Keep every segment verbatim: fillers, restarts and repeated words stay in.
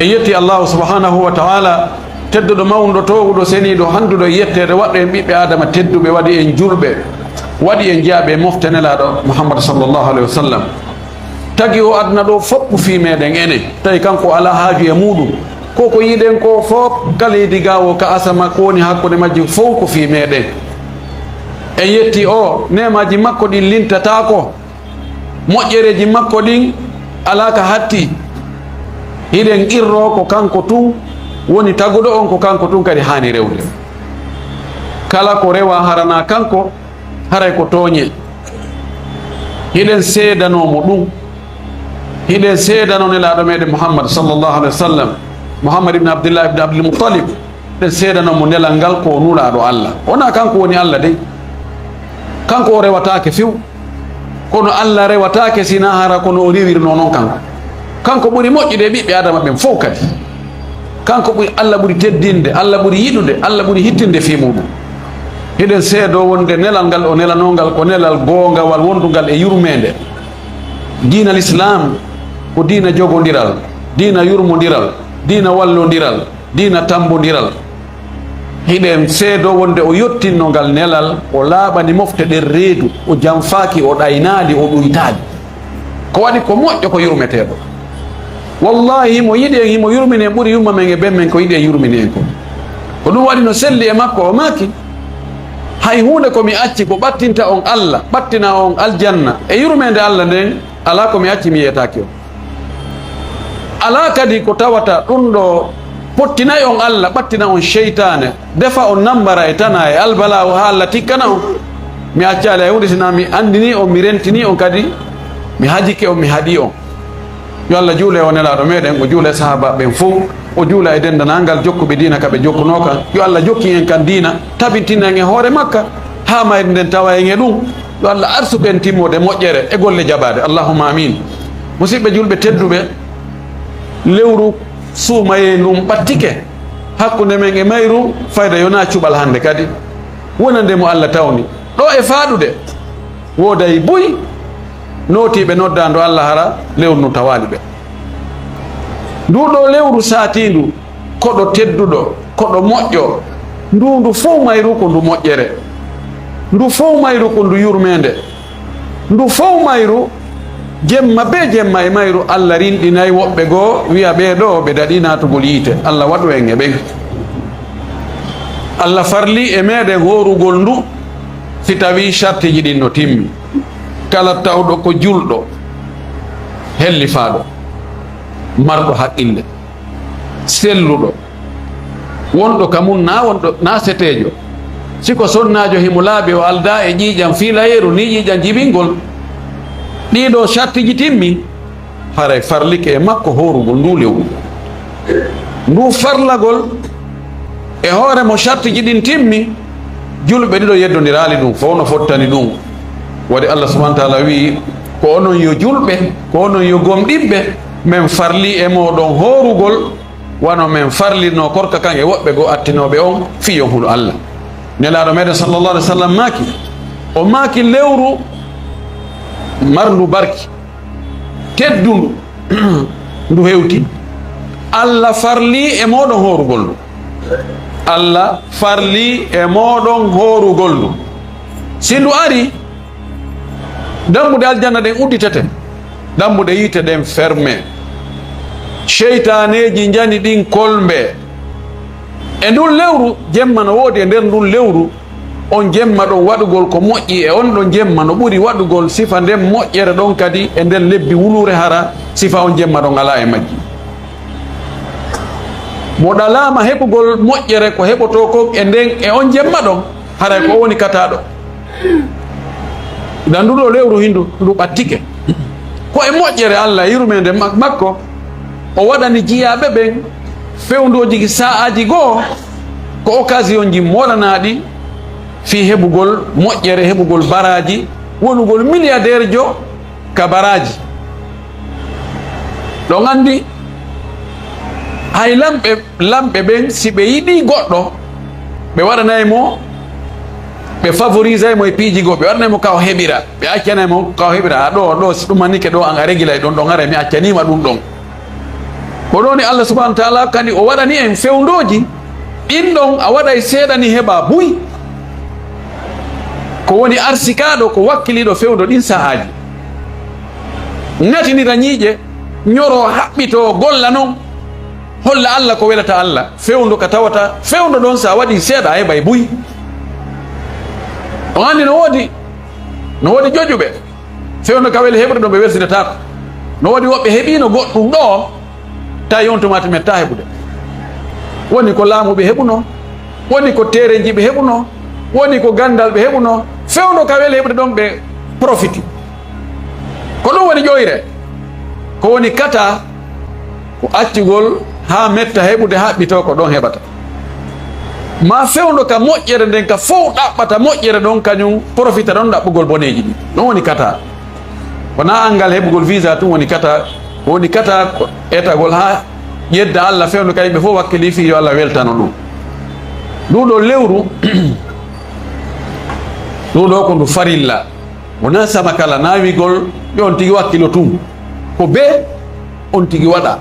En yetti Allahu subhanahu wa ta'ala, tedduɗo, mawnuɗo, toowuɗo, seniiɗo, handuɗo e yetteede, waɗɗo en ɓiɓɓe Aadama tedduɓe, waɗi en julɓe, waɗi en jeyaaɓe e mofte Nelaaɗo Muhammad sallallahu alaihi wasallam. Tagi o aduna ɗo fof ko fii meɗen enen, tawi kanko o alaa haaju e muuɗum. Ko ko yiɗen ko fof, ka leydi ga woo, ka asama, ko woni hakkunde majji fof ko fii meɗen. En yetti o, neemaaji makko ɗin lintataako. Moƴƴereeji makko ɗin alaa ka hatti. Hiɗen qirroo ko kanko tun woni taguɗo on, ko kanko tun kadi haani rewde. Kala ko rewaa hara hinaa kanko, haray ko tooñe. Hiɗen seedanoo mo ɗum. Hiɗen seedanoo Nelaaɗo meɗen Muhammad sallallahu alaihi wasallam, Muhammad ibn Abdillah ibn Abdul Muttalib. Hiɗen seedanoo mo nelal ngal ko o Nulaaɗo Allah. Wonaa kanko woni Allah dey. Kanko o rewataake few. Kono Allah rewataake sinaa hara kono o rewirnoo non kanko. Kanko ɓuri moƴƴude e ɓiɓɓe Aadama ɓen fow kadi. Kanko ɓuri, Allah ɓuri teddinde, Allah ɓuri yiɗude, Allah ɓuri hittinde fii muuɗum. Hiɗen seedoo wonde nelal ngal o nelanoo ngal ko nelal goongawal wondungal e yurmeende. Diina Lislaam ko diina jogondiral, diina yurmondiral, diina wallondiral, diina tambondiral. Hiɗen seedoo wonde o yottinno ngal nelal, o laaɓani mofte ɗen reedu, o janfaaki, o ɗaynaali, o ɗuytaali. Ko waɗi ko moƴƴo, ko yurmeteeɗo. Wallaahi, himo yiɗi en, himo yurmini en ɓuri yumma men e ben men ko yiɗi en yurmini en kon. Ko ɗum waɗi no selli e makko, o maaki, hay huunde ko mi acci ko ɓattinta on Allah, ɓattina on aljanna e yurmeende Allah nden, alaa ko mi acci mi yeetaaki on. Alaa kadi ko tawata ɗum ɗo pottinay on Allah, ɓattina on seytaane, defa on nambara e tana e albalaawo haa Allah tikkana on. Mi accaali hay huunde sinaa mi anndini on, mi rentini on kadi, mi hajike on, mi haɗi on. Yo Allah juule o Nelaaɗo meɗen, o juule sahaaba ɓen fow, o juula e denndanangal jokkuɓe diina ka ɓe jokkunoo kan. Yo Allah jokkin en kan diina, tabintina en e hoore makka, haa mayde nden tawa en e ɗum. Yo Allah arsuku en timmude moƴƴere e golle jaɓaaɗe. Allahumma amin. Musidɓe julɓe tedduɓe, lewru suumayee ndun ɓattike hakkunde men e mayru, fayda yonaa cuɓal hannde kadi. Wonande mo Allah tawni. Ɗo e faaɗude, wooday buy nootiiɓe noddaandu Allah hara lewru ndun tawaali ɓe. Ndu ɗo lewru saatiindu, koɗo tedduɗo, koɗo moƴƴo, ndu, ndu fow mayru ko ndu moƴƴere, ndu fow mayru ko ndu yurmeende, ndu fow mayru, jemma bee jemma e mayru, Allah rinɗinay woɓɓe goo, wi'a ɓee ɗoo ɓe daɗii naatugol yiite. Allah waɗu en e ɓen. Allah farlii e meɗen hoorugol ndu, si tawii sartiiji ɗin no timmi. Kala tawɗo ko julɗo, hellifaaɗo, marɗo haqqille, selluɗo, wonɗo ka mun naa wonɗo, naa seteejo. Si ko sonnaajo, himo laaɓi, o aldaa e ƴiiƴan fiilayeeru, nii ƴiiƴan jibingol. Ɗii ɗoo sartiiji timmi, haray farlike e makko hoorugol nduu lewru. Nduu farlagol e hoore mo sartiiji ɗin timmi, julɓe ɗiɗo yeddondiraali ɗum, fow no fottani ɗum. Waɗi Allah subhanahu wa ta'ala wi'i, "Ko onon yo julɓe, ko onon yo gomɗinɓe, men farlii e mooɗon hoorugol, wano men farlirnoo korka kan e woɓɓe goo attinooɓe on, fii yo on hulu Allah." Nelaaɗo meɗen sallallahu alaihi wasallam maaki, o maaki, "Lewru marndu barki, teddundu, ndu hewti. Allah farlii e mooɗon hoorugol ndu. Allah farlii e mooɗon hoorugol ndu. Si ndu ari, dambuɗe aljanna ɗen udditete, dambuɗe yiite ɗen ferme. Seytaaneeji njani ɗin kolmbe. E ndun lewru, jemma no woodi e nder ndun lewru, on jemma ɗon waɗugol ko moƴƴi, e on ɗon jemma no ɓuri waɗugol sifa nden moƴƴere ɗon kadi e nder lebbi wuluure, hara sifa on jemma ɗon alaa e majji. Mo ɗalaama heɓugol moƴƴere ko heɓotoo kon e nden, e on jemma ɗon, haray ko o woni kataaɗo." Idan ndu ɗoo lewru hindu, ndu ɓattike. Ko e moƴƴere Allah e yurmeende ma-, makko, o waɗani jiyaaɓe ɓen fewndooji sa'aaji goo, ko occasionji moɗanaaɗi fii heɓugol moƴƴere, heɓugol baraaji, wonugol milliardaire jo ka baraaji. Ɗon anndi, hay lamɓe, lamɓe ɓen, si ɓe yiɗii goɗɗo, ɓe waɗanay mo, ɓe favorisay mo e piiji goo, ɓe waɗanay mo ka o heɓira, ɓe accanay mo ka o heɓira. "A ɗoo, ɗoo, si ɗum mannike ɗoo, an a regilay ɗon, ɗon haray mi accaniima ɗum ɗon." Ko ɗon e Allah subhanahu wa taala kadi o waɗani en fewndooji. Ɗin ɗon a waɗay seeɗa ni heɓa buy. Ko woni arsikaaɗo ko wakkiliiɗo fewndo ɗin sahaaji. Ŋatinira ñiiƴe, ñoro, haɓɓito, golla non. Holla Allah ko welata Allah. Fewndo ka tawata, fewndo ɗon sa waɗi seeɗa a heɓay buy. On anndi no woodi, no woodi joƴuɓe. Fewndo ka weli heɓude ɗon ɓe welsinataako. No woodi woɓɓe heɓiino goɗɗum ɗo, tawi on tuma to metta heɓude. Woni ko laamu ɓe heɓuno, woni ko terenji ɓe heɓuno, woni ko gandal ɓe heɓuno. Fewndo ka weli heɓude ɗon ɓe profiti. Ko ɗum woni ƴoyre. Ko woni kata, ko accugol haa metta heɓude haɓɓito ko ɗon heɓata. Ma fewndo ka moƴƴere nden ka fow ɗaɓɓata moƴƴere ɗon, kañum profita ɗon ɗaɓɓugol boneeji ɗin. Ɗum woni kata. Wonaa anngal heɓugol visa tun woni kata. Ko woni kata ko etagol haa ƴedda Allah fewndo ka yimɓe fow wakkili fii yo Allah weltano ɗum. Ndu ɗo lewru, ndu ɗo ko ndu farilla. Wonaa sama kala naawigol yo on tigi wakkilo tun. Ko bee on tigi waɗa.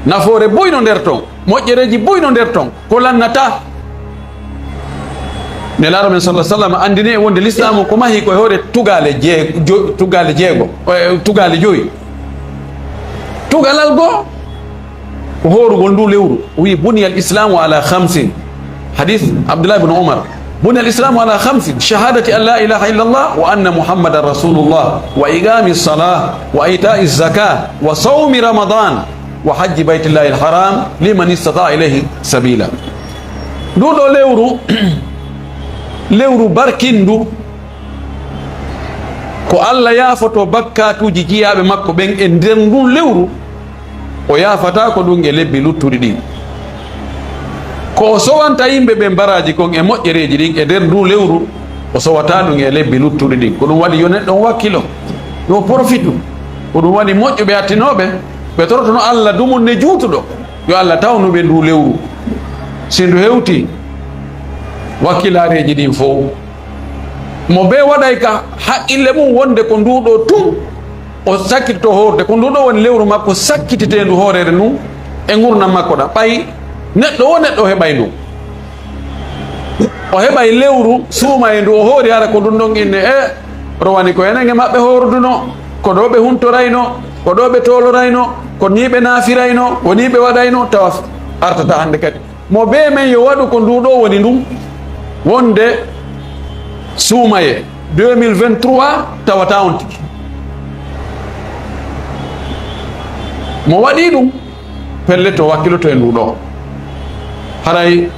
Nafoore buy no nder ton, moƴƴereeji buy no nder ton, ko lannata. Nelaaɗo men sallallahu alaihi wasallam anndini en wonde lislaamu ko mahi ko e hoore tugaale jee-, jo-, tugaale jeego, eh, tugaale joyi. Tugalal goo, ko hoorugol ndu lewru. O wi'i, "Buniyal islamu ala khamsin." Hadith Abdullah ibn Umar. "Buniyal islamu ala khamsin, shahadati an la ilaha illallah wa anna Muhammadan rasulullah, wa iqami salah, wa ita'i zaka, wa sawmi Ramadan, wa hajji baytillahi al-haram, liman istata'a ilayhi sabila." Ndu ɗo lewru, lewru barkindu, ko Allah yaafoto bakkatuuji jiyaaɓe makko ɓen e nder ndun lewru, o yaafata ko ɗum e lebbi luttuɗi ɗin. Ko o sowanta yimɓe ɓen baraaji kon e moƴƴereeji ɗin e nder ndun lewru, o sowata ɗum e lebbi luttuɗi ɗin. Ko ɗum waɗi yo neɗɗo on wakkilo, yo profitu. Ko ɗum waɗi moƴƴuɓe attinooɓe, ɓe torotono Allah dumunne juutuɗo, yo Allah tawnu ɓe ndu lewru. Si ndu hewti, wakkilaareeji ɗin fow, mo bee waɗay ka haqqille mum wonde ko ndu ɗo tun o sakkitto hoorde, ko ndu ɗo woni lewru makko sakkititeendu hooreere ndun e ngurndan makko ɗan. Ɓay neɗɗo wo neɗɗo heɓay ndu. O heɓay lewru suuma e ndu o hoori, hara ko ɗum ɗon inne e rowani ko enen e maɓɓe hooruduno, ko ɗo ɓe huntorayno, ko ɗo ɓe toolorayno, ko nii ɓe naafirayno, ko nii ɓe waɗayno, tawa artata hannde kadi. Mo bee men yo waɗu ko ndu ɗo woni ndun, wonde suumaye deux mille vingt-trois tawata on tigi. Mo waɗi ɗum, pellet o wakkiloto e ndu ɗo. Haray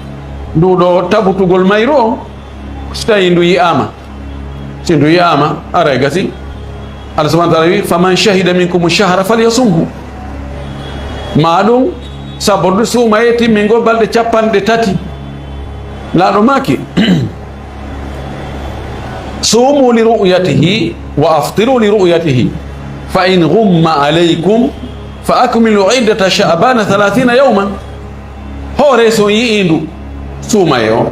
ndu ɗo tabutugol mayru on, so tawi ndu yi'aama. Si ndu yi'aama, haray gasi. Allah subhanahu wa ta'ala wi, "Faman shahida minkumu shahra falyasumhu." Ma ɗum, sabordu suumaye timmingol balɗe capanɗe tati. Laaɗo maaki, "Sumu li ru'yatihi wa aftiru li ru'yatihi. Fa in ghumma alaykum fa akmilu iddata sha'bana thalathina yawman." Hoore so on yi'ii ndu, suumaye on.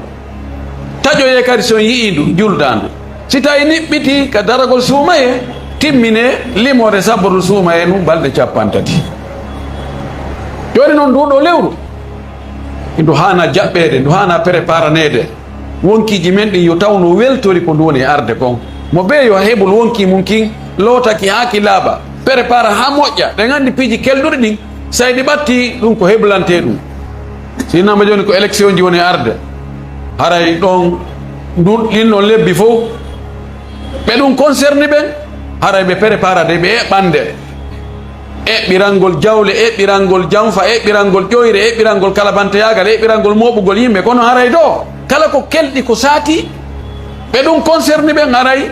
Taƴoyee kadi so on yi'ii ndu, juldaa ndu. Si tawi niɓɓitii ka daragol suumaye, timminee limoore sabordu suumaye ndun balɗe capanɗe tati. Jooni non ndu ɗo lewru, ndu haana jaɓɓeede, ndu haana preparaneede. Wonkiiji men ɗin yo taw no weltori ko ndu woni e arde kon. Mo bee yo hebul wonkii mun kin, loota ki haa ki laaɓa, prépara haa moƴƴa. Ɗen anndi piiji kelɗuɗi ɗin, so ɗi ɓattii, ɗum ko heblantee ɗum. Si innama jooni ko élection ji woni e arde, haray ɗon, ndu, ɗin ɗon lebbi fow, ɓe ɗum concerni ɓen, haray ɓe prépara de, ɓe eɓɓande. Eɓɓirangol jawle, eɓɓirangol jamfa, eɓɓirangol ƴoyre, eɓɓirangol kalabanteyaagal, eɓɓirangol mooɓugol yimɓe. Kono haray do, kala ko kelɗi ko saati, ɓe ɗum concerni ɓen, haray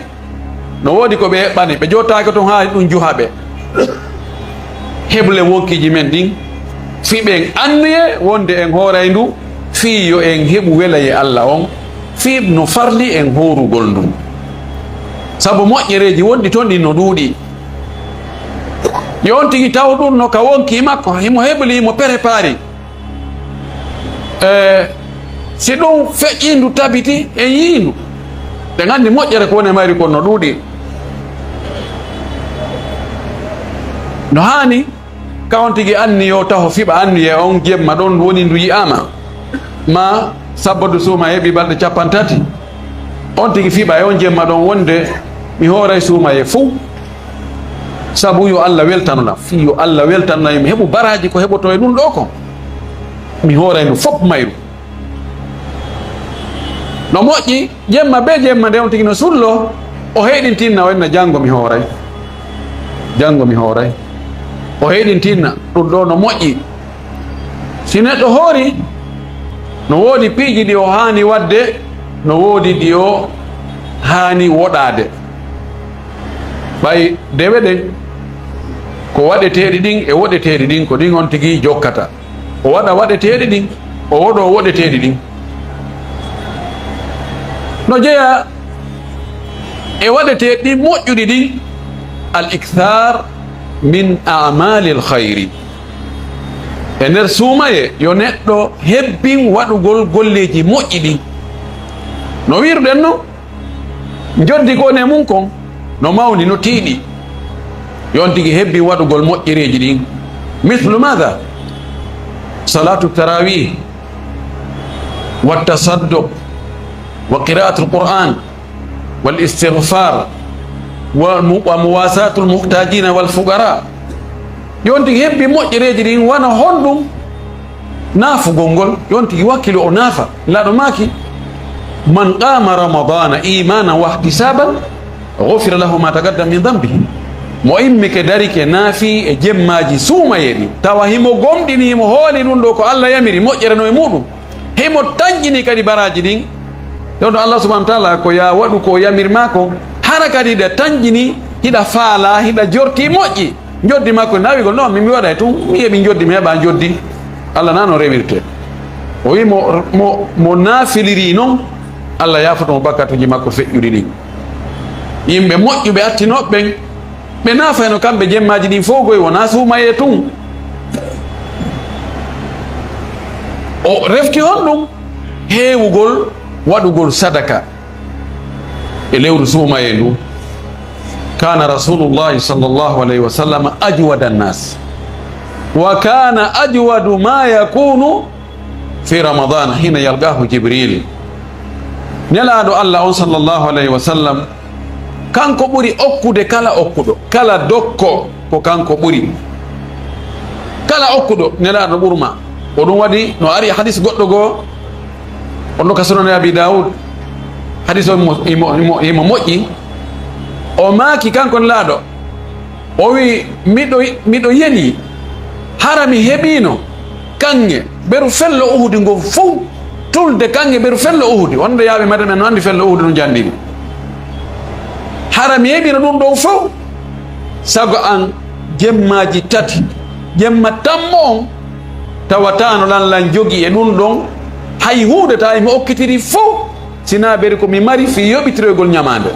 no woodi ko ɓe eɓɓani. Ɓe jottaaki ton haa ɗum juha ɓe. Heblen wonkiiji men ɗin, fii ɓen annuye wonde en hooray ndu, fii yo en heɓu welayee Alla on, fii no farli en hoorugol ndu. Sabu moƴƴereeji wonɗi ton ɗin no ɗuuɗi. Yo on tigi taw ɗum no ka wonkii makko, himo hebli, himo prépari. E si ɗum feƴƴii, ndu tabiti, en yii ndu. Ɗen anndi moƴƴere ko woni e mayri kon no ɗuuɗi. No haani Ka on tigi anni yo taho fiɓa anniye on jemma ɗon woni ndu yi'aama. Ma sabbadu suuma heɓi balɗe cappanɗe tati. On tigi fiɓa e on jemma ɗon wonde mi hooray suumaye fuu. Sabu yo Allah weltano lan. Fii yo Allah weltano lan, yo mi heɓu baraaji ko heɓoto e ɗum ɗoo kon. Mi hooray ndu fof mayru. No moƴƴi, jemma bee jemma nde on tigi no sullo, o heyɗintinna o inna janngo mi hooray. Janngo mi hooray. O heyɗintinna, ɗum ɗoo no moƴƴi. Si neɗɗo hoori, no woodi piiji ɗi o haani waɗde, no woodi ɗi o haani woɗaade. Ɓay dewe ɗen, ko waɗeteeɗi ɗin e woɗeteeɗi ɗin, ko ɗin on tigi jokkata. O waɗa waɗeteeɗi ɗin, o woɗoo woɗeteeɗi ɗin. No jeyaa e waɗeteeɗi ɗin moƴƴuɗi ɗin, al ikthar min a'malil khayri. E nder suumaye, yo neɗɗo hebbin waɗugol golleeji moƴƴi ɗin. No wiiruɗen non, njoddi ko ne mum kon, no mawni, no tiiɗi. Yo on tigi hebbin waɗugol moƴƴereeji ɗin. Mislu maada? Salatu tarawih, wa tasadduq, wa qiraatul Qur'an, wal istighfar, wa mu-, wa muwasatul muhtajina wal fuqara. Yo on tigi hebbin moƴƴereeji ɗin, wano honɗum? Naafugol ngol, yo on tigi wakkilu o naafa. Laaɗo maaki, man qama ramadana imanan wa ihtisaban, ghufira lahu ma taqaddama min dhanbihi. Mo immike darike naafi e jemmaaji suumaye ɗin, tawa himo gomɗini, himo hooli ɗum ɗoo ko Allah yamiri, moƴƴere no e muɗum. Himo tanƴini kadi baraaji ɗin. Ɗon ɗo Allah subhanahu wa ta'ala ko ya waɗu ko o yamir maa kon. Hara kadi hiɗa tanƴini, hiɗa faalaa, hiɗa jorti moƴƴi. Njoddi makko nawigol, non, min mi waɗay tun, mi heɓi njoddi, mi heɓa njoddi. Allah na no rewirte. O wi mo, mo, mo naafiliri non, Allah yaafoto mo bakkatuuji makko feƴƴuɗi ɗin. Yimɓe moƴƴuɓe attinooɓe ɓen, ɓe naafayno kamɓe jemmaaji ɗin fow goy, wonaa suumayee tun. O refti honɗum? Heewugol waɗugol sadaka e lewru suumayee ndu. Kana Rasulullahi sallallahu alayhi wa sallam ajwada nnas. Wa kana ajwadu ma yakunu fi Ramadana hina yalqahu Jibril. Nelaaɗo Allah on sallallahu alayhi wa sallam, kanko ɓuri okkude kala okkuɗo, kala dokko ko kanko ɓuri. Kala okkuɗo, Nelaaɗo ɓurma. Ko ɗum waɗi no ari hadis goɗɗo goo, on ɗo ka Sunan Abi Dawud, hadis o imo, imo, imo, imo moƴƴi. O maaki kanko Nelaaɗo, o wi, miɗo, miɗo yeli, hara mi heɓiino kaŋŋe ɓeru fello Uhudi ngon fow, tulde kaŋŋe ɓeru fello Uhudi. Wonde yaaɓe mate men no anndi fello Uhudi no janndiri. Hara mi heɓiino ɗum ɗon fow, sago an jemmaaji tati, jemma tammo on, tawataano lan lan jogi e ɗum ɗon, hay huunde taa imo okkitiri fow. Sinaa beri ko mi mari fii yoɓitiroygol ñamaande.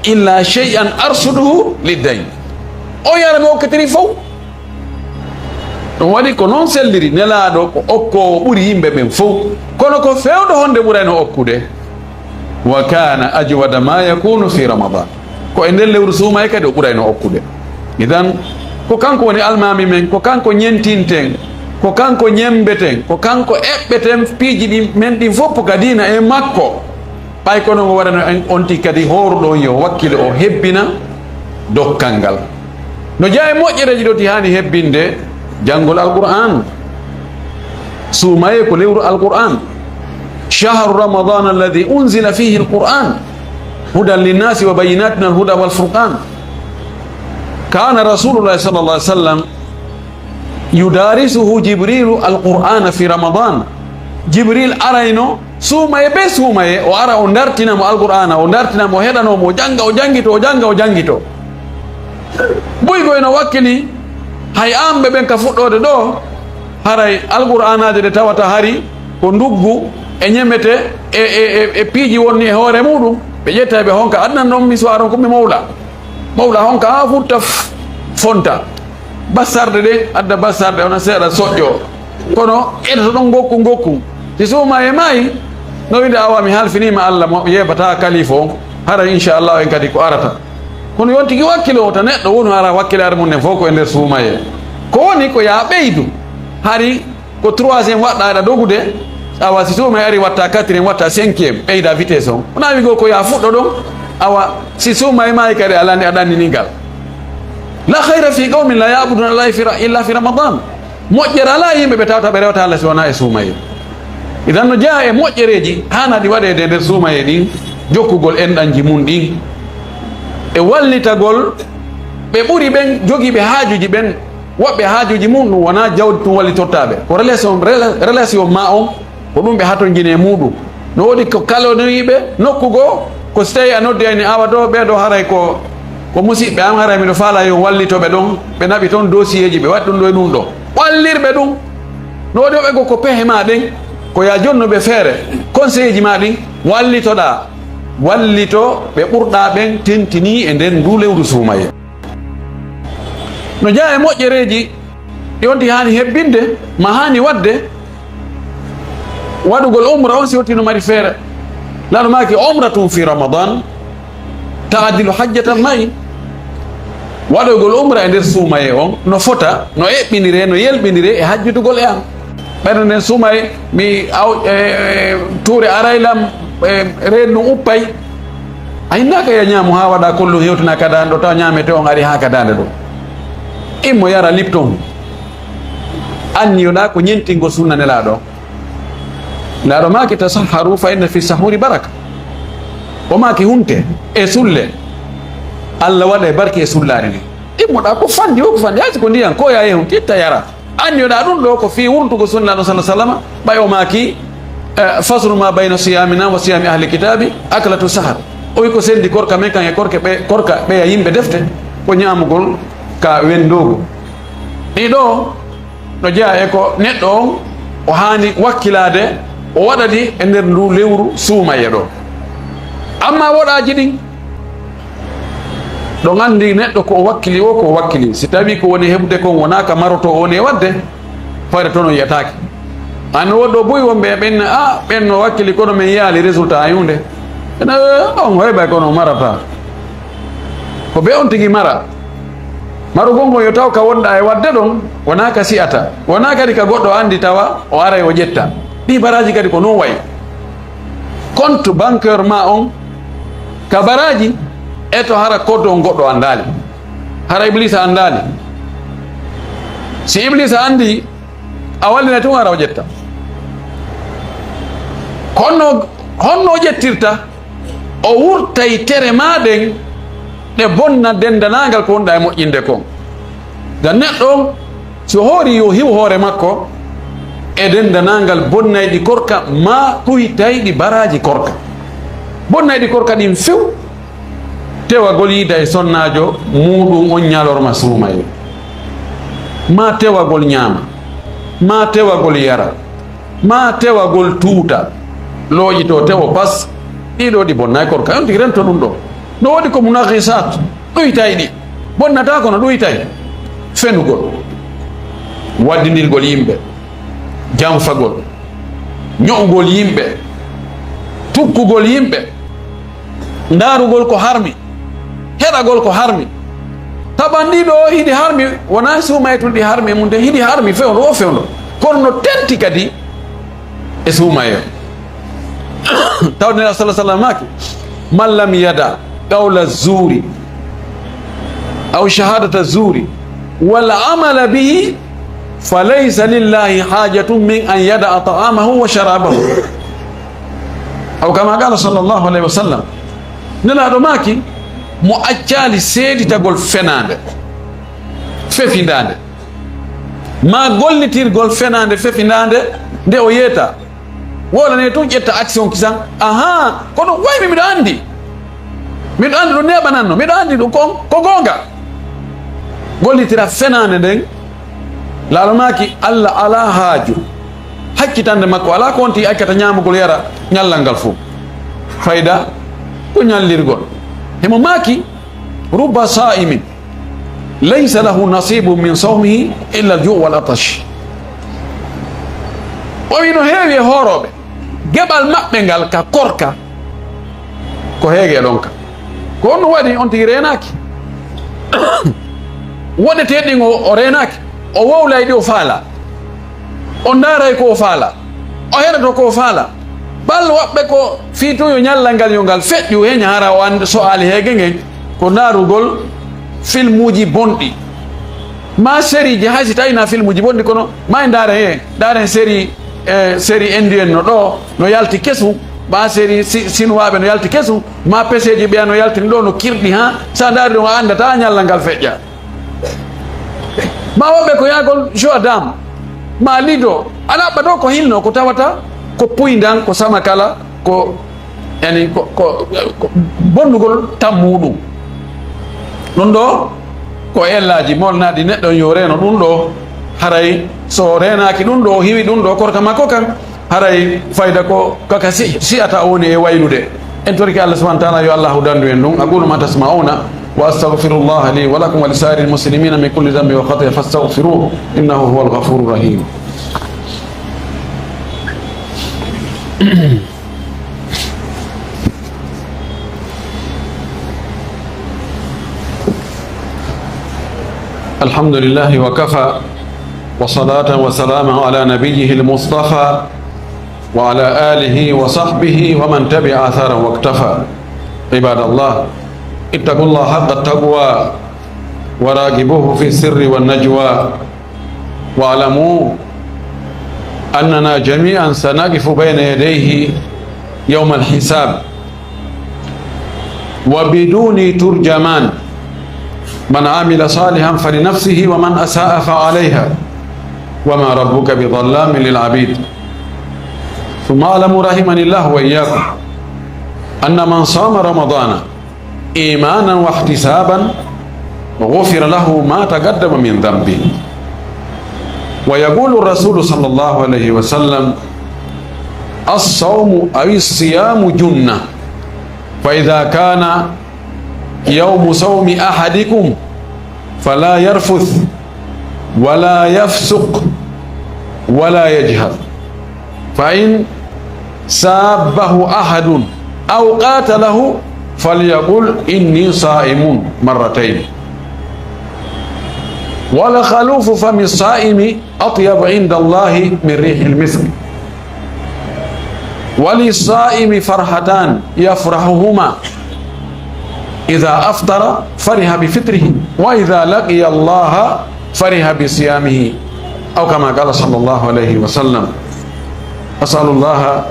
Illa shay'an arsuduhu liddayn. O yara mi okkitiri fow. Ɗum waɗi ko non selliri Nelaaɗo ko okkoowo ɓuri yimɓe ɓen fow. Kono ko fewndo honde ɓurayno okkude? Wa kana ajwada ma yakunu fi Ramadan. Ko e nder lewru suumaye kadi o ɓurayno okkude. Idan, ko kanko woni almaami men, ko kanko ñentinten, ko kanko ñembeten, ko kanko eɓɓeten piiji ɗi men ɗin fof ka diina e makko. Ɓay kono ngo waɗano en on ti kadi hooruɗo on yo wakkilo o hebbina dokkal ngal. No jeyaa e moƴƴereeji ɗo ti haani hebbinde, janngol Alqur'aan. Suumayee ko lewru Alqur'aan. Shahru Ramadana alladhi unzila fihi alqur'an hudan linnasi wa bayyinatin minal huda wal furqan. Kana Rasulullahi sallallahu alaihi wasallam yudarisuhu Jibrilu alqur'ana fi Ramadan. Jibril arayno suumayee be suumayee, o ara o dartina mo Alqur'aana, o dartina mo, o heɗanoo mo, o jannga, o janngito, o jannga, o janngito. Buygo eno wakkili, hay aan ɓe ɓen ka fuɗɗoode ɗoo, haray Alqur'aanaaje ɗe tawata hari ko nduggu e ñemete e, e, e, e piiji wonni e hoore muuɗum, ɓe ƴettay ɓe honka, adnan ɗon mi suwaa ɗon ko mi mawla. Mawla honka haa futta f-, fonta. Bassarɗe ɗen, adda bassarɗe, ona seeɗa soƴƴo. Kono etoto ɗon ngokku, ngokku. Si suumayee maayi, no wiide, awa, mi halfiniima Alla, mo yeebataa kalifa on. Hara, inchallahu, en kadi ko arata. Kono yon tigi wakkilo, wota neɗɗo wonu hara wakkilaare mum nden fof ko e nder suumayee. Ko woni ko yaa ɓeydu, hari ko troisième waɗɗa aɗa dogude, awa si suumay ari watta quatrième, watta cinquième, ɓeyda vitesse on. Wona wigo ko yaa fuɗɗo ɗon, awa si suumay maayi kadi a landi-, a ɗannini ngal. La khayra fi qawmin la ya'buduna Allaha fi ra-, illa fi Ramadan. Moƴƴere alaa yimɓe ɓe tawata ɓe rewata Allah si wonaa e suumayee. Idan no jeyaa e moƴƴereeji haanaaɗi waɗeede e nder suumayee ɗin, jokkugol enɗanji mun ɗin, e wallitagol ɓe ɓuri ɓen, jogiiɓe haajuuji ɓen, woɓɓe haajuuji mun ɗum wonaa jawdi tun wallitortaa ɓe. Ko relation, rela-, relation maa on, ko ɗum ɓe hatonjini e muuɗum. No woodi ko kalonoriiɓe nokku goo, ko si tawii a noddi ayni awa ɗoo, ɓee ɗoo haray ko, ko musiɓɓe am, haray miɗo faalaa yo wallito ɓe ɗon, ɓe naɓi ton dossier ji, ɓe waɗi ɗum ɗoo e ɗum ɗoo. Wallirɓe ɗum. No woodi woɓɓe goo ko pehe maa ɗen, ko yaa jonnuɓe feere, conseil ji maa ɗin, wallitoɗaa, wallito ɓe ɓurɗaa ɓen tentinii e nder nduu lewru suumayee. No jeyaa e moƴƴereeji ɗi on tigi haani hebbinde, ma haani waɗde, waɗugol umra on si wontii no mari feere. Laɗo maaki umratun fi Ramadan, ta'dilu hajjatan ma'i. Waɗoygol umra e nder suumayee on no fota, no eɓɓiniree, no yelɓiniree e hajjutugol e an. Ɓernde nden suumay, mi aw-, e, e, tuure aray lam, e, reendu uppay. A hinnaaka ya ñaamu haa waɗa kollu hewtina ka daande ɗo, tawa ñaametee on ari haa ka daande ɗo. Immo yara Lipton. Anniyoɗaa ko ñentingol sunna Nelaaɗo. Nelaaɗo maaki, "Tasahharu fa inna fi sahuri baraka." O maaki, "Hunte e sulle. Allah waɗa e barke e sullaare nden." Immoɗaa ko fanndi, o ko fanndi, haa si ko ndiyan, ko yaa yehun, titta yara. Anniyoɗaa ɗum ɗoo ko fii wurtugo sunna ɗo, sallallahu alaihi wasallam, ɓay o maaki, eh, "Faslu ma bayna siyamina wa siyami ahli kitabi, aklatu sahar." O wi ko sendi korka men kan e korke ɓe, korka ɓeya yimɓe defte, ko ñaamugol ka wendoogo. Ɗiɗo, no jeyaa e ko neɗɗo on o haani wakkilaade, o waɗa ɗi e nder ndu lewru suumayee ɗo. Amma woɗaaji ɗin, ɗon anndi neɗɗo ko o wakkili o, ko o wakkili. Si tawii ko woni heɓude kon wonaa ka maroto o woni e waɗde, hoyre toon o yiyataake. An woɗɗo buy wonɓe e ɓen, a, ɓen no wakkili kono men yiyaali résultat e huunde. Ene, on hoyɓay kono o marata. Ko be on tigi mara. Marugol ngol yo taw ka wonɗaa e waɗde ɗon, wonaa ka si'ata. Wonaa kadi ka goɗɗo anndi tawa o aray o ƴetta. Ɗii baraaji kadi ko non wayi. Compte bancaire maa on ka baraaji, e to hara compte on goɗɗo anndaali. Hara Ibliisa anndaali. Si Ibliisa anndi, a wallinay tun ara o ƴetta. Kono honno o ƴettirta? O wurtay tere maa ɗen ɗe bonna denndanangal ko wonɗaa e moƴƴinde kon. Ngam neɗɗo on, si o hoori yo hiw hoore makko e denndanangal bonnayɗi korka maa ɗuytayɗi baraaji korka. Bonnayɗi korka ɗin few, tewagol yiida e sonnaajo muuɗum on ñalorma suumayee, maa tewagol ñaama, maa tewagol yara, maa tewagol tuuta, looƴitoo tewo pas, ɗii ɗoo ɗi bonnay korka. On tigi rento ɗum ɗoo. No woodi ko munaghisat, ɗuytay ɗi. Bonnataa kono ɗuytay. Fenugol, waddindirgol yimɓe, janfagol, ño'ugol yimɓe, tukkugol yimɓe, ndaarugol ko harmi, heɗagol ko harmi. Taɓan ɗii ɗoo hiɗi harmi, wonaa suumayee tun ɗi harmi e mum de, hiɗi harmi fewndo o fewndo. Kono no tenti kadi e suumayee. Tawde Nelaaɗo sallallahu alaihi wasallam maaki, "Man lam yada qawla zuri aw shahadata zuri wal amala bihi, falaysa lillahi hajatun min an yada'a ta'amahu wa sharabahu." Aw kama qala sallallahu alaihi wasallam. Nelaaɗo maaki, mo accaali seeditagol fenaande, fefindaande, maa gollitirgol fenaande, fefindaande, nde o yeeta. Wolane tun ƴetta action kisan. Ahaa, kono waymi miɗo anndi. Miɗo anndi ɗum neeɓananno. Miɗo anndi ɗum kon ko goonga. Gollitira fenaande nden. Laalo maaki, Allah alaa haaju. Hakkitande makko alaa ko wonti accata ñaamugol yara ñallal ngal fof. Fayda ko ñallirgol. Himo maaki, "Rubba saa'imin laysa lahu nasibun min sawmihi illa al-ju' wal atash." O wi no heewi e hoorooɓe, geɓal maɓɓe ngal ka korka ko heege e ɗonka. Ko honno waɗi on tigi reenaaki? Woɗetee ɗin o, o reenaaki. O wowlay ɗi o faala. O ndaaray ko o faala. O heɗoto ko o faala. Bal woɓɓe ko fii tun yo ñallal ngal yo ngal feƴƴu, heña hara o and-, so aali heege ngen, ko ndaarugol filmuuji bonɗi. Maa sériiji, hay si tawii na filmuuji bonɗi, kono maa en ndaaren he, ndaaren série, eh, série indienne no ɗoo, no yalti kesu, maa série si-, sinuwaaɓe no yalti kesu, maa peseeji ɓeya no yaltini ɗoo, no kirɗi, haa, sa ndaari ɗum a anndataa ñallal ngal feƴƴa. Ma woɓɓe ko yahgol jeu à dame, ma lido, a ɗaɓɓa ɗo ko hinno, ko tawata ko puyndan, ko samakala, ko, yani, ko, ko, ko bonnugol tammuɗum. Ɗum ɗo ko ellaaji molnaaɗi neɗɗo yo reeno ɗum ɗo, haray so reenaaki ɗum ɗo, o hiwi ɗum ɗo korka makko kan, haray fayda ko kaka si-, si'ata o woni e waylude. En torike Allah subhanahu wa ta'ala, yo Allahu dandu en ɗum. أقول ما تسمعون وأستغفر الله لي ولكم ولسائر المسلمين من كل ذنب وخطيئة فاستغفروه إنه هو الغفور الرحيم. الحمد لله وكفى، وصلاة وسلام على نبيه المصطفى، وعلى آله وصحبه ومن تبع أثره واقتفى. عباد الله، اتقوا الله حق التقوى، وراقبوه في السر والنجوى، واعلموا أننا جميعا سنقف بين يديه يوم الحساب، وبدون ترجمان. من عمل صالحا فلنفسه ومن أساء فعليها، وما ربك بظلام للعبيد. ثم اعلموا رحمني الله وإياكم أن من صام رمضان إيمانا واحتسابا غفر له ما تقدم من ذنبه. ويقول الرسول صلى الله عليه وسلم: الصوم أو الصيام جنة، فإذا كان يوم صوم أحدكم فلا يرفث ولا يفسق ولا يجهل، فإن سابه أحد أو قاتله فليقل: إني صائم، مرتين. ولخلوف فم الصائم أطيب عند الله من ريح المسك. وللصائم فرحتان يفرحهما: إذا أفطر فرح بفطره، وإذا لقي الله فرح بصيامه، أو كما قال صلى الله عليه وسلم. أسأل الله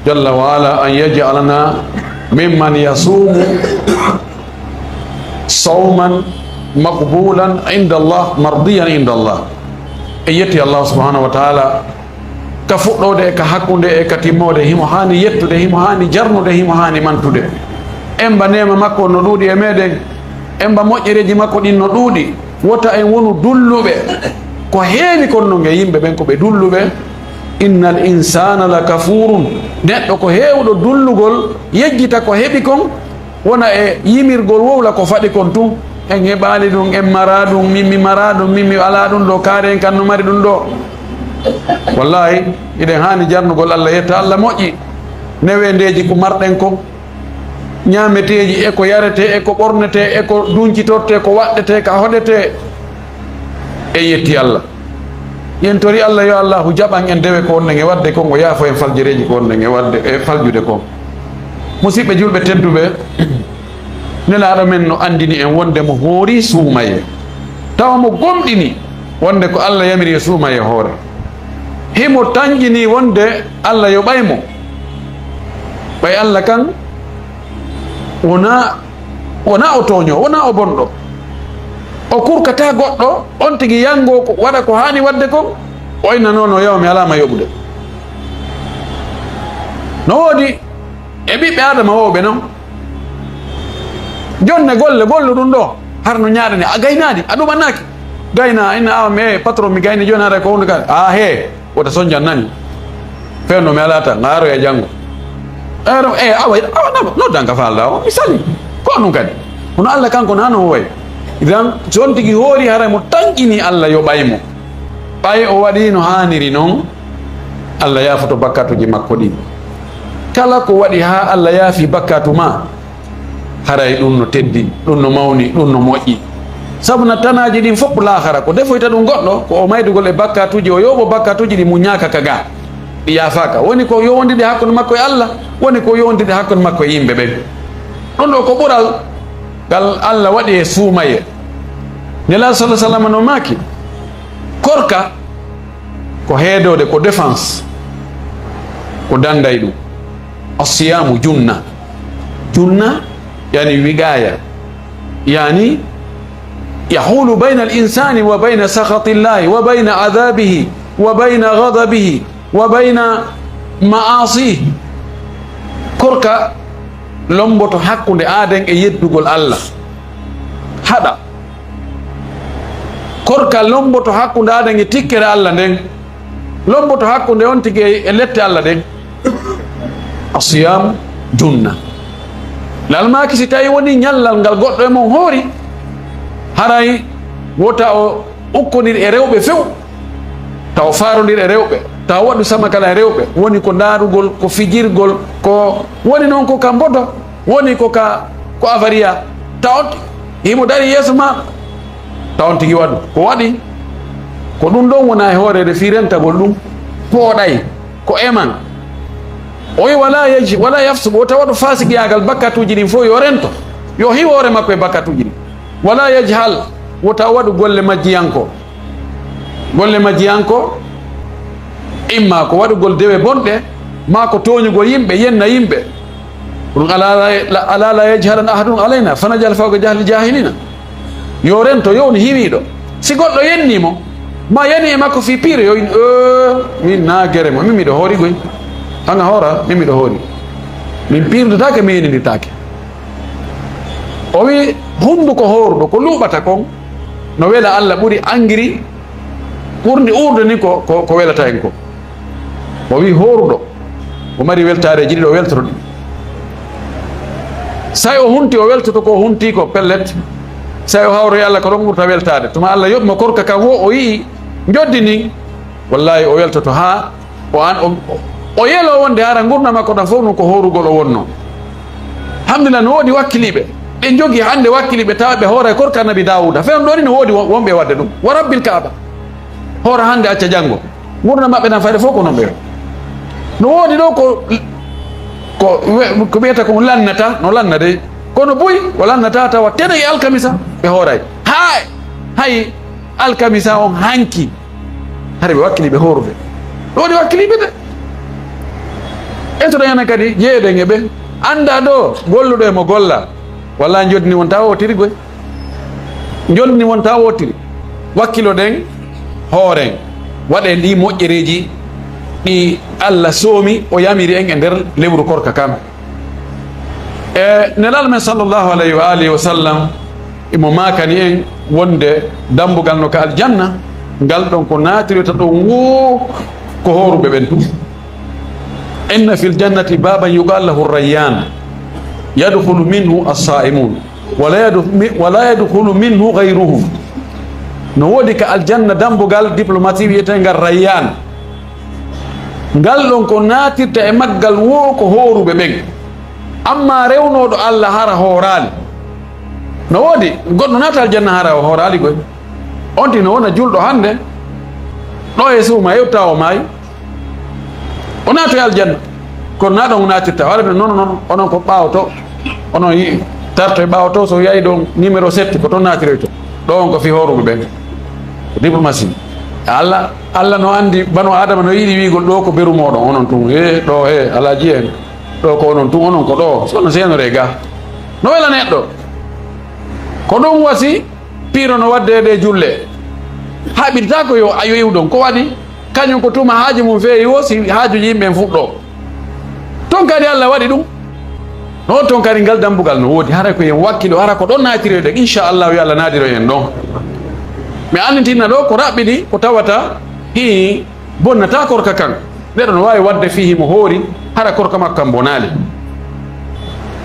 جل وعلا أن يجعلنا ممن يصوم صوما مقبولا عند الله، مرضيا عند الله. En yetti Allah subhanahu wa ta'ala ka fuɗɗoode e ka hakkunde e ka timmoode. Himo haani yettude, himo haani jarnude, himo haani mantude. Emba neema makko no ɗuuɗi e meɗen, emba moƴƴereeji makko ɗin no ɗuuɗi. Wota en wonu dulluɓe. Ko heewi kon non e yimɓe ɓen ko ɓe dulluɓe. Innal insana la kafurun. Neɗɗo ko heewɗo dullugol, yejjita ko heɓi kon, wona e yimirgol wowla ko faɗi kon tun. En heɓaali ɗum, en maraa ɗum, min mi maraa ɗum, min mi alaa ɗum ɗo, kaari en kan no mari ɗum ɗo. Wallahi, hiɗen haani jarnugol Allah, yetta Allah moƴƴi. Neweendeeji ko marɗen kon, ñaameteeji e ko yaretee e ko ɓornetee e ko duncitortee, ko waɗɗetee, ka hoɗetee. En yetti Allah. Yen tori Allah yo Allahu jaɓan en dewe ko wonɗen e waɗde kon, o yaafo en faljereeji ko wonɗen e waɗde, e faljude kon. Musiɓɓe julɓe tedduɓe, Nelaaɗo men no anndini en wonde mo hoori suumaye, tawa mo gomɗini wonde ko Allah yamiri e suumaye hoore. Himo tanƴini wonde Allah yoɓay mo. Ɓay Allah kan wona, wona o tooño, wona o bonɗo. O kurkata goɗɗo, on tigi yango ko, waɗa ko haani waɗde kon, o innano no yawa mi alaama yoɓude. No woodi e ɓiɓɓe Adama wowɓe non. Jonne golle, gollu ɗum ɗo, har no ñaaɗani, a gaynaali, a ɗumannaaki. Gayna, inna awa mi, eh, patron, mi gayni jooni, haray ko hunde kadi. A he, wota sonjan nani. Fewndo mi alaa tan, ngaaroya janngo. Ero, eh, awa, awa, naba, noddan ka faalɗaa o, mi sali. Ko ɗum kadi. Kono Allah kanko na no wayi. Idan, so on tigi hoori, haray mo tanƴini Allah yoɓay mo. Ɓay o waɗii no haaniri non, Allah yaafoto bakkatuuji makko ɗin. Kala ko waɗi haa Allah yaafi bakkatu ma, haray ɗum no teddi, ɗum no mawni, ɗum no moƴƴi. Sabu na tanaaji ɗin fof laakara ko defoyta ɗum goɗɗo, ko o maydugol e bakkatuuji, o yooɓo bakkatuuji ɗi muññaaka ka ga, ɗi yaafaaka. Woni ko yowondiri hakkunde makko e Allah, woni ko yowondiri hakkunde makko e yimɓe ɓen. Ɗum ɗo ko ɓural ngal Allah waɗi e suumaye. Nelaaɗo sallallahu alaihi wasallam no maaki, korka ko heedoode, ko défense, ko danday ɗum. Asiyamu junna. Junna yani wiqaya, yani yahulu bayna al insani wa bayna sakhati llahi wa bayna adhabihi wa bayna ghadabihi wa bayna ma'asihi. Korka lomboto hakkunde aaden e yeddugol Allah. Haɗa. Korka lomboto hakkunde aaden e tikkere Allah nden. Lomboto hakkunde on tigi e, e lette Allah ɗen. Asiyam junna. Lalmaaki si tawi woni ñallal ngal goɗɗo e mon hoori, haray wota o ukkondir e rewɓe few, taw faarondir e rewɓe, taw waɗu samakala e rewɓe, woni ko ndaarugol, ko fijirgol, ko woni noon ko ka mbodo, woni ko ka, ko avariya, taw himo dari yeeso ma, taw on tigi waɗu ko waɗi, ko ɗum ɗon wona e hooreede fii rentagol ɗum, pooɗay ko e man. O wi wala yaj-, wala yafsuq, wota waɗu faasigiyaagal, bakkatuuji ɗin fof yo rento, yo hiw hoore makko e bakkatuuji ɗin. Wala yajhal, wota waɗu golle majjiyanko. Golle majjiyanko, imma ko waɗugol dewe bonɗe, maa ko tooñugol yimɓe, yenna yimɓe. Ɗum ala la, ala la yajhalan ahadun alayna, fanajhal fawqa jahli jahilina. Yo rento, yo woni hiwiiɗo. Si goɗɗo yennii mo, ma yani e makko fii piire, yo in, "Ee, min na gere mo, min miɗo hoori goy. An a hoora, min miɗo hoori. Min piirdotaake, min yenindirtaake." O wi, hunnduko hooruɗo, ko luuɓata kon, no wela Allah ɓuri angiri ɓurndi uurde ni ko, ko, ko welata en ko. O wi, hooruɗo, o mari weltaareeji ɗiɗi, o weltoto ɗi. Say o hunti, o weltoto ko o hunti ko, pellet. Say o hawroyi Allah, ko ɗon ɓurta weltaade. Tuma Allah yoɓi mo korka kan wo, o yi'i njoddi ndin, wallahi o weltoto haa o an, o, o, o yelo wonde hara ngurndan makko ɗan fof ɗum ko hoorugol o wonno. Alhamdulillah, no woodi wakkiliiɓe. Ɓe njogii hannde wakkiliiɓe tawa ɓe hoora e korka Nabi Daawuda. Feewndo ɗoo ni no woodi won-, wonɓe waɗde ɗum. Wa rabbil Kaaba. Hoora hannde, acca janngo. Ngurndan maɓɓe ɗan fayde fof ko non ɓe. No woodi ɗo ko, ko we-, ko ɓe wiyata ko lannata, no lanna de. Kono buy, o lannata tawa tene e alkamisa ɓe hooray. Hay, hay alkamisa on hanki. Hara ɓe wakkili ɓe hoorude. Ɗo waɗi wakkiliiɓe de. Etoɗen enen kadi, jeeɗen e ɓe. Annda ɗo golluɗo e mo golla. Walla njoddi ni wonta wootiri goy. Njoddi ni wonta wootiri. Wakkiloɗen hooren. Waɗen ɗi moƴƴereeji ɗi Allah soomi, o yamiri en e nder lewru korka kan. E Nelal men sallallahu alayhi wa alihi wa sallam, imo maakani en wonde dambugal no ka aljanna, ngal ɗon ko naatiroyta ɗon woo ko hooruɓe ɓen tun. Inna fil jannati baban yuqal lahu Rayyan, yadkhulu minhu as-sa'imun, wa la yadkh-, mi-, wa la yadkhulu minhu ghayruhum. No woodi ka aljanna dambugal diplomatie wi'eteengal Rayyan. Ngal ɗon ko naatirta e maggal woo ko hooruɓe ɓen. Amma rewnooɗo Allah hara hooraali. No woodi goɗɗo naata aljanna hara o hooraali goy. On tigi no wona julɗo hannde, ɗo e suuma hewta o maayi. O naatoy aljanna. Kono na ɗon o naatirta. Wala ɓe noon, noon, onon ko ɓaawo to. Onon yi'i, tarto e ɓaawo to, so yahi ɗon numéro sept, ko toon naatiroyto. Ɗo on ko fii hooruɓe ɓen. Ko diplomatie. Allah, Allah no anndi banu Adama no yiɗi wi'ugol ɗo ko beru mooɗon, onon tun. He, ɗo, he, alaaji en. Ɗo ko onon tun, onon ko ɗo. So no seenore ga. No wela neɗɗo. Ko ɗum wasi piiro no waɗde e ɗe julle. Haɓirta ko yo a yowiw ɗon. Ko waɗi? Kañum ko tuma haaju mum feewi wo si haajuji yimɓe en fuɗɗo. Ton kadi Allah waɗi ɗum. No ton kadi ngal dambugal no woodi. Hara ko en wakkilo, hara ko ɗon naatiroyɗen. Inchallahu yo Allah naatiro en ɗon. Mi annitinna ɗo ko raɓɓiɗi ko tawata hii bonnata korka kan. Neɗɗo no waawi waɗde fii himo hoori, hara korka makko kan bonaali.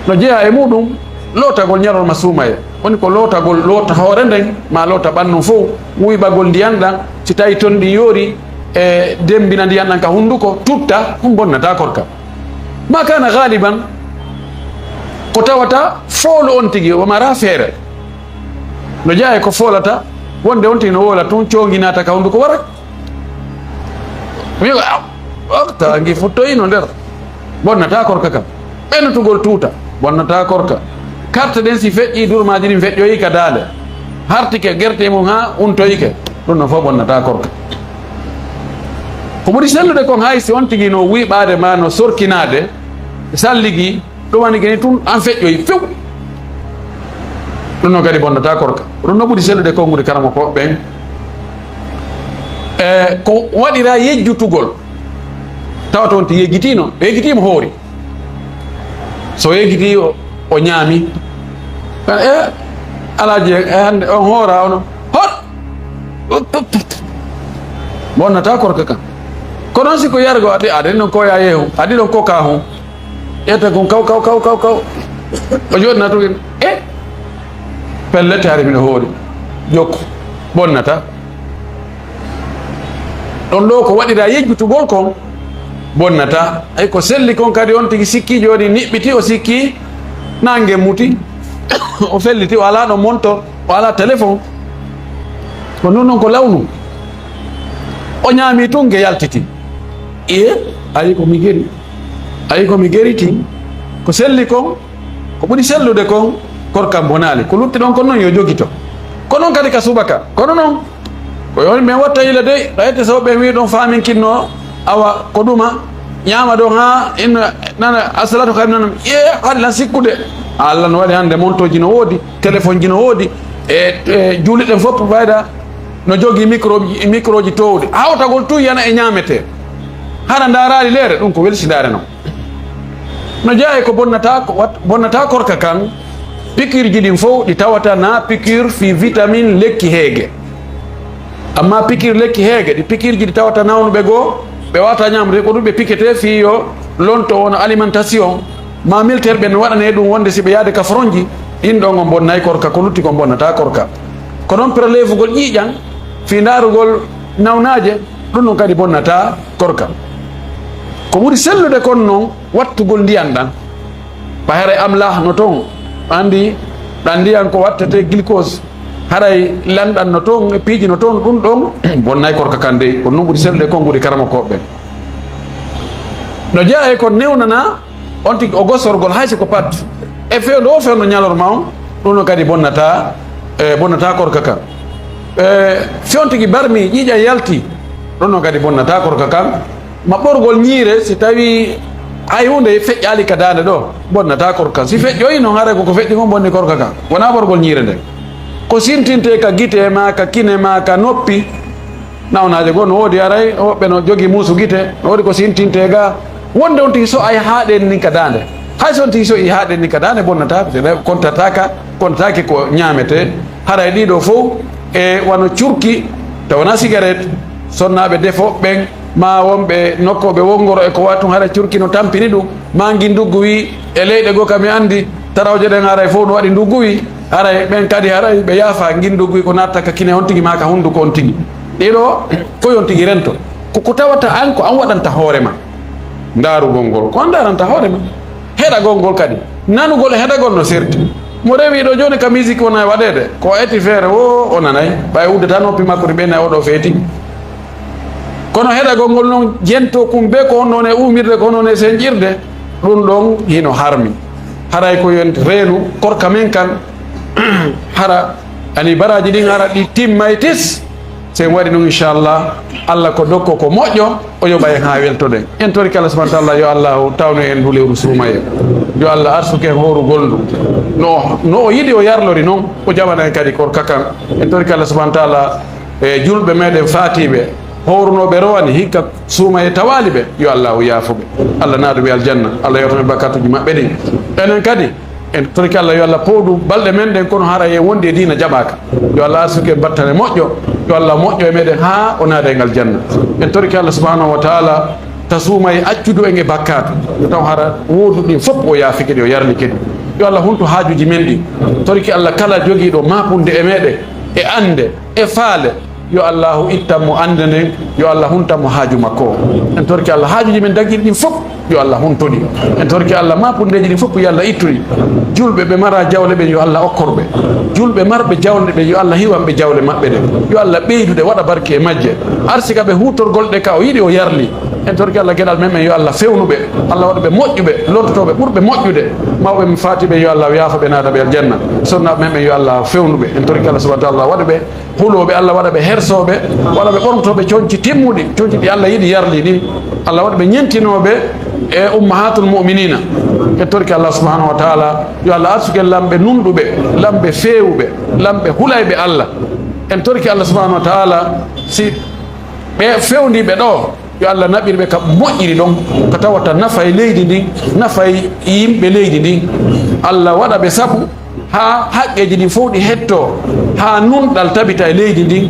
No jeyaa e muɗum lootagol ñalorma suumaye. Woni ko lootagol, loota hoore nden, maa loota ɓannun fow, wuyɓagol ndiyan ɗan, si tawi ton ɗi yoori, e demmbina ndiyan ɗan ka hunduko, tutta, ɗum bonnata korka. Ma kana galiban, ko tawata foolu on tigi, o mara feere. No jeyaa e ko foolata, wonde on tigi no woola tun, coongi naata ka hunduko wara. Wiya, "Aw, okta ngi futtoyino nder." Bonnata korka kan. Ɓenutugol tuuta, bonnata korka. Karte ɗen si feƴƴii, durmaaji ɗin feƴƴoyi ka daande. Hartike gerte mum haa untoyike, ɗum no fof bonnata korka. Ko ɓuri sellude kon, hay si on tigi no wiɓaade ma no sorkinaade, salligi, ɗum woni geni tun an feƴƴoyi few. Ɗum noon kadi bonnata korka. Ɗum no ɓuri sellude konguɗi karamokooɓe ɓen. E ko waɗira yejjutugol. Tawa toon ti yejjitiino, yejjitiimo hoori. So yejjitii o, o ñaami. E alaaji e hannde on hoora ono. Hot! Bonnata korka kan. Ko noon si ko yargo ade, ade noon ko ya yeehu, adi ɗon ko ka hon. Ƴetta kon kaw, kaw, kaw, kaw, kaw. O jooɗina tun e pellet hari mino hoori. Jokku. Bonnata. Ɗon ɗo ko waɗira yejjutugol kon. Bonnata. Ay ko selli kon kadi on tigi sikki jooni niɓɓiti, o sikki nange muti. O felliti, o alaa ɗo montor, o alaa téléphone. Ko noon noon ko lawnu. O ñaami tun nge yaltiti. Iye, ayi ko mi geri. Ayi ko mi geriti. Ko selli kon, ko ɓuri sellude kon, korkam bonaali. Ko lutti ɗon kon noon yo jogito. Ko noon kadi ka subaka. Kono noon, ko yo min watta yila dey, ɗayte so ɓe wi ɗon faaminkinno, awa ko ɗuma, ñaama ɗon haa inna nana asalatu kam nana, iye, haɗi lan sikkude. Allah no waɗi hannde montoji no woodi, téléphone ji no woodi, e, e juuliɗen fof fayda no jogii micro, microji toowɗi. Hawtagol tun yana e ñaametee. Hara ndaaraali leere, ɗum ko welsindaare non. No jeyaa e ko bonnata, ko wat-, bonnata korka kan, piqûre ji ɗin fof ɗi tawata na piqûre fii vitamine lekki heege. Amma piqûre lekki heege, ɗi piqûre ji ɗi tawata nawnuɓe goo, ɓe wata ñamde, ko ɗum ɓe piquete fii yo lonto wona alimentation. Ma militaire ɓen waɗane ɗum wonde si ɓe yaade ka fronji, ɗin ɗon on bonnay korka, ko lutti kon bonnata korka. Ko ɗon prélèvegol ƴiiƴan, fii ndaarugol nawnaaje, ɗum ɗon kadi bonnata korka. Ko ɓuri sellude kon non, wattugol ndiyan ɗan. Ɓay haray amlah no ton, andi, ɗan ndiyan ko wattete glucose, haray lanɗan no ton, e piiji no ton, ɗum ɗon bonnay korka kan dey, ko ɗum ɓuri sellude konguɗi karamokooɓe ɓen. No jeyaa e ko newnana on tigi o gosorgol hay si ko pat. E fewndo o fewndo ñalorma on, ɗum no kadi bonnata, e, bonnata korka kan. E, si on tigi barmi, ƴiiƴan yalti, ɗum no kadi bonnata korka kan. Maɓɓorgol ñiire, si tawi hay huunde feƴƴaali ka daande ɗo, bonnata korka kan. Si feƴƴoyi noon, haray ko ko feƴƴi kon bonni korka kan. Wonaa ɓorgol ñiire nden. Ko sintinte ka gite ma, ka kine ma, ka noppi. Nawnaaje goo no woodi, haray woɓɓe no jogii muusu gite, no woodi ko sintinte ga. Wonde on tigi so ay haaɗe ni ka daande. Hay so on tigi so i haaɗe ni ka daande, bonnata, kontataaka, kontataake ko ñaametee. Haray ɗii ɗoo fow, e wano curki, tawa wonaa sigaret, sonnaaɓe defooɓe ɓen, maa wonɓe nokkooɓe wongoro e ko wayi tun, haray curki no tampini ɗum, maa ngi nduggu wi e leyɗe goo ka mi anndi, tarawje ɗen haray fow no waɗi nduggu wi, haray ɓen kadi haray ɓe yaafa ngi nduggu wi ko natta ka kine on tigi maa ka hunnduko on tigi. Ɗii ɗoo fow on tigi rento. Ko ko tawata an, ko an waɗanta hoore ma. Ndaarugol ngol, ko an ndaaranta hoore ma. Heɗagol ngol kadi. Nanugol e heɗagol no serti. Mo rewi ɗo jooni ka musique wona e waɗeede, ko o eti feere o, o nanay. Ɓay uddata noppi makko ɗi ɓenna oɗo feeti. Kono heɗagol ngol noon, jento kum be ko honno woni e uumirde, ko honno woni e senƴirde, ɗum ɗon hino harmi. Haray ko yo en reenu korka men kan, hara ani baraaji ɗin hara ɗi timmay tis. Si en waɗi ɗum, inchallah, Allah ko dokko ko moƴƴo, o yoɓa en haa weltoɗen. En torike Allah subhanahu wa taala, yo Allahu tawnu en ndu lewru suumaye. Yo Allah arsuke en hoorugol ndu. No, no o yiɗi o yarlori noon, o jaɓana en kadi korka kan. En torike Allah subhanahu wa taala, e julɓe meɗen faatiiɓe, hoorunooɓe rowani, hikka suumaye tawaali ɓe, yo Allahu yaafu ɓe. Allah naadu ɓe aljanna, Allah yewta ɓe bakkatuuji maɓɓe ɗin. Enen kadi, en torike Allah yo Allah pooɗu balɗe men ɗen, kono hara en wondi e diina jaɓaaka. Yo Allah arsuke en battane moƴƴo, yo Allah moƴƴo e meɗen haa o naada en aljanna. En torike Allah subhanahu wa taala, ta suuma e accudu en e bakkaatu, taw hara wooduɗi ɗin fof o yaafike ɗi, o yarlike ɗi. Yo Allah huntu haajuuji men ɗi. Torike Allah kala jogiiɗo maapunde e meɗen, e annde, e faale, Yo Allahu ittan mo annde nden, yo Allah huntan mo haaju makko o. En torki Allah haajuuji men dagiiɗi ɗin fof, yo Allah huntu ɗi. En torki Allah maapundeeji ɗin fof, yo Allah ittu ɗi. Julɓe ɓe maraa jawle ɓen, yo Allah okkor ɓe. Julɓe marɓe jawle ɓen, yo Allah hiwan ɓe jawle maɓɓe ɗen. Yo Allah ɓeydu ɗe, waɗa barke e majje. Arsika ɓe huutorgol ɗe ka o yiɗi, o yarli. En torki Allah geɗal men ɓen, yo Allah fewnu ɓe. Allah waɗu ɓe moƴƴuɓe, lontotooɓe ɓurɓe moƴƴude. Mawɓe men faati ɓen, yo Allah yaafo ɓe, naada ɓe aljanna. Sonnaaɓe men ɓen, yo Allah fewnu ɓe. En torki Allah subhanahu wa ta'ala waɗu ɓe hulooɓe, Allah waɗa ɓe hersooɓe, waɗa ɓe ɓornotooɓe coñci timmuɗi, coñci ɗi Allah yiɗi yarli ɗi. Allah waɗa ɓe ñentinooɓe e ummahatul mu'minina. En torki Allah subhanahu wa ta'ala, yo Allah arsuke lamɓe nunɗuɓe, lamɓe feewuɓe, lamɓe hulayɓe Allah. En torki Allah subhanahu wa ta'ala, si ɓe fewndiiɓe ɗo, yo Allah naɓir ɓe ka moƴƴiri ɗon, ka tawata nafay leydi ndin, nafay yimɓe leydi ndin. Allah waɗa ɓe sabu haa haqqeeji ɗin fof ɗi hettoo, haa nunɗal tabita e leydi ndin,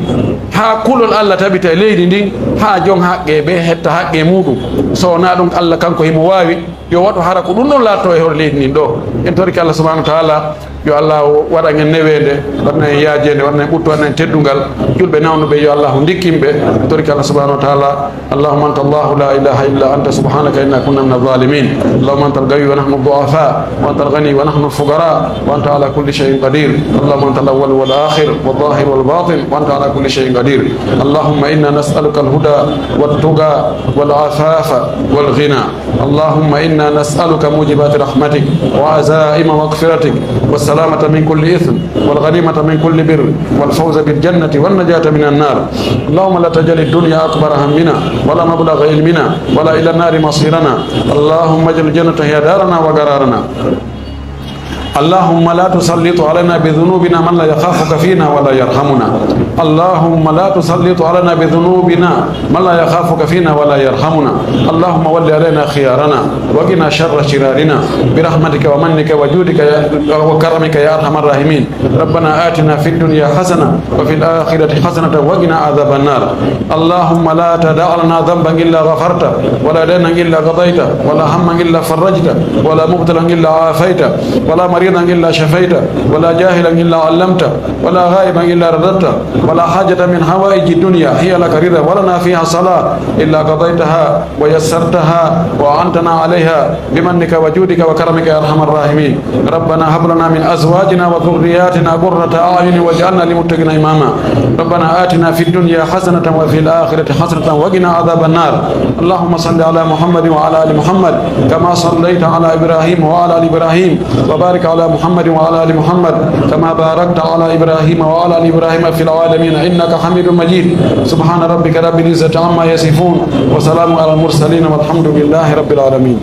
haa kulol Allah tabita e leydi ndin, haa jon haqqe ɓe hetta haqqe muɗum. So wonaa ɗum, Allah kanko himo waawi, yo waɗu hara ko ɗum ɗon laatoo e hoore leydi ndin ɗo. En torike Allah subhanahu wa ta'ala, yo Allah waɗan en neweende, waɗan en yaajeende, waɗan en ɓuttu, waɗan en teddungal. Julɓe nawnuɓe, yo Allah ndikkin ɓe. En torike Allah subhanahu wa ta'ala, اللهم أنت الله لا إله إلا أنت سبحانك إنا كنا من الظالمين. اللهم أنت القوي ونحن الضعفاء، وأنت الغني ونحن الفقراء، وأنت على كل شيء قدير. اللهم أنت الأول والآخر والظاهر والباطن، وأنت على كل شيء قدير. اللهم إنا نسألك الهدى والتقى والعفاف والغنى. اللهم إنا نسألك موجبات رحمتك وعزائم مغفرتك والسلامة من كل إثم والغنيمة من كل بر والفوز بالجنة والنجاة من النار. اللهم لا تجعل الدنيا أكبر همنا ولا مبلغ علمنا ولا إلى النار مصيرنا. اللهم اجعل الجنة هي دارنا وقرارنا. اللهم لا تسلط علينا بذنوبنا من لا يخافك فينا ولا يرحمنا. اللهم لا تسلط علينا بذنوبنا من لا يخافك فينا ولا يرحمنا. اللهم ول علينا خيارنا وقنا شر شرارنا برحمتك ومنك وجودك يا، وكرمك يا أرحم الراحمين. ربنا آتنا في الدنيا حسنة وفي الآخرة حسنة وقنا عذاب النار. اللهم لا تدع لنا ذنبا إلا غفرته، ولا دينا إلا قضيته، ولا هما إلا فرجته، ولا مبتلا إلا عافيته، ولا مريضا إلا شفيته، ولا جاهلا إلا علمته، ولا غائبا إلا رددته، ولا حاجة من حوائج الدنيا هي لك رضا ولنا فيها صلاح إلا قضيتها ويسرتها وأعنتنا عليها بمنك وجودك وكرمك يا أرحم الراحمين. ربنا هب لنا من أزواجنا وذرياتنا قرة أعين واجعلنا للمتقين إماما. ربنا آتنا في الدنيا حسنة وفي الآخرة حسنة وقنا عذاب النار. اللهم صل على محمد وعلى آل محمد كما صليت على إبراهيم وعلى آل إبراهيم، وبارك على محمد وعلى آل محمد كما باركت على إبراهيم وعلى آل إبراهيم في العالمين إنك حميد مجيد. سبحان ربك رب العزة عما يصفون، وسلام على المرسلين، والحمد لله رب العالمين.